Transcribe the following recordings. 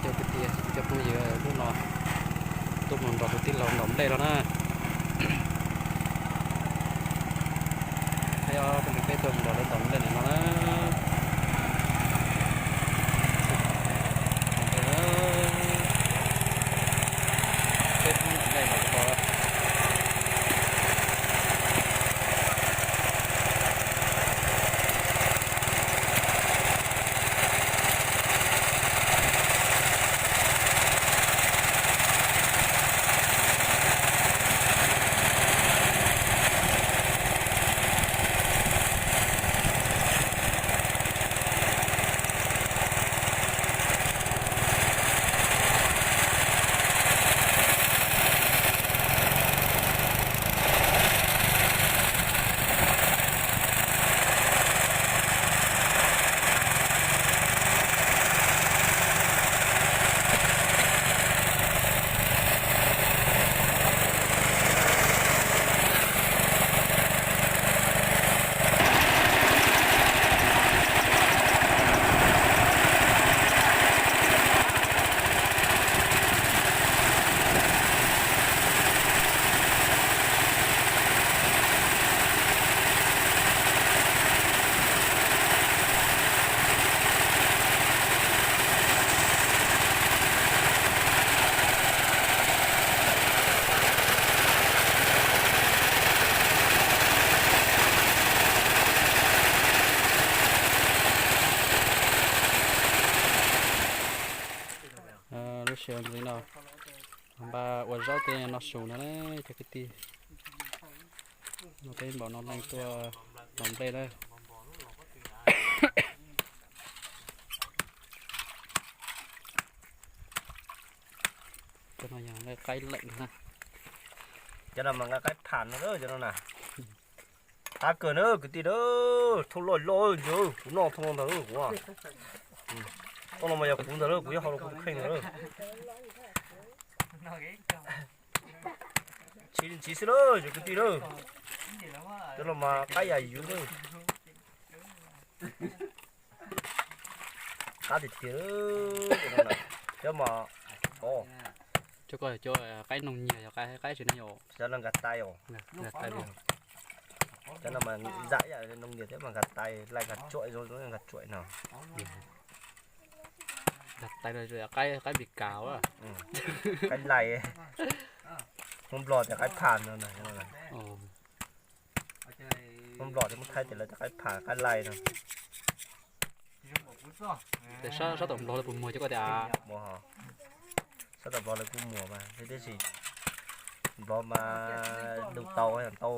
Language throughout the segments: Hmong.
Cov kwv tij cov phooj ywg, hnub no tuaj mus nrog tus tij laug ntaus nplej no na. Peb, peb tuaj mus nrog lawv ntaus nplej no na. Peb ntaus nplej no to. Lub sij hawm no npaj ua zaub tej no su no na cov kwv tij. No peb npaum no leej tuaj ntaus nplej na. Cov no yog nqaij qaib leem na. Cov no mas nqaij qaib pham no, cov no na. Qab kawg na kwv tij na. Thooj loj loj ntag, kuv noj thooj ntag kuv. Thooj no mas yog kuv ntag, kuv ib hau los kuv kheej ntag. Nthiv nthiv xwb na cov kwv tij na. Cov no mas qaib yam yuv na. Qab tiag tiag. Cov mas, cov ko cov qaib noog nyiag yog qaib tsis ne yom? Cov no nkag tais os. Cov no mas zam yam noog nyiag thiab mas nkag tais, lais nkag tsuam zoo zoo nkag tsuam no. Nkag tais no qaib Meskas. Qaib lais. Hmoob Nplog tias qaib pham no. Hmoob Nplog thiab Hmoob Thaib tias lawv tias qaib pham qaib lais no. Sab tom Nplog lawv puas muag cov ko tias? Sab tom Nplog lawv kuj muag mas tiam sis Nplog mas du tau yog ntau.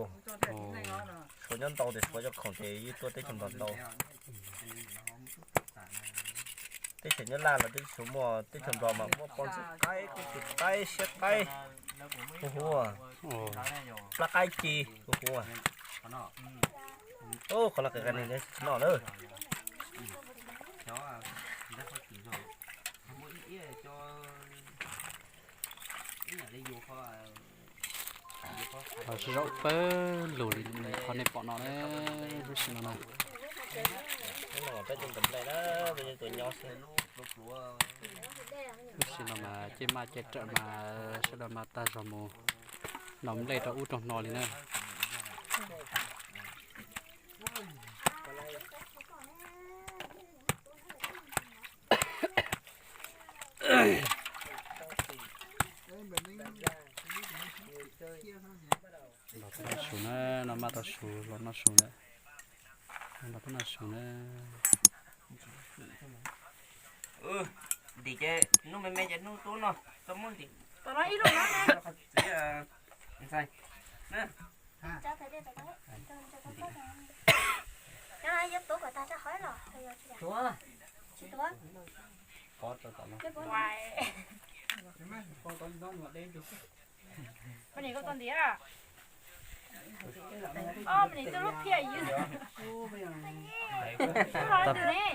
Suav nyob ntau tias Suav cov khoom ces yeej tuaj teb chaws Nplog ntau. Teb chaws Nyab Laj los teb chaws Suav muaj, teb chaws Nplog mas muaj poj ntxoog qaib, koj tus qaib, siab qaib, hu hu, plab qaib ci, hu hu. Qhov no qhov no qis qis nws noj lawm. Zaub pawg lug li qhov nej pom no na, lub sij no na. Lub sij no mas caij maj caij rawm mas sawv daws mas tag zog mus ntaus nplej rau ub rau no li na. Los tau su na, no maj tau su los noj su lawm. Los tau noj su na. Ntim ces hnub me me ces hnub tuaj no tau muab ntim. Tom no ib lub no. Ntxhais, na. Cov no yuav tuav kom tag rau hauv los tsis tuav? Mas nim koj tau ntiav. Mas nim tau lub phiaj ywg. Tus ne.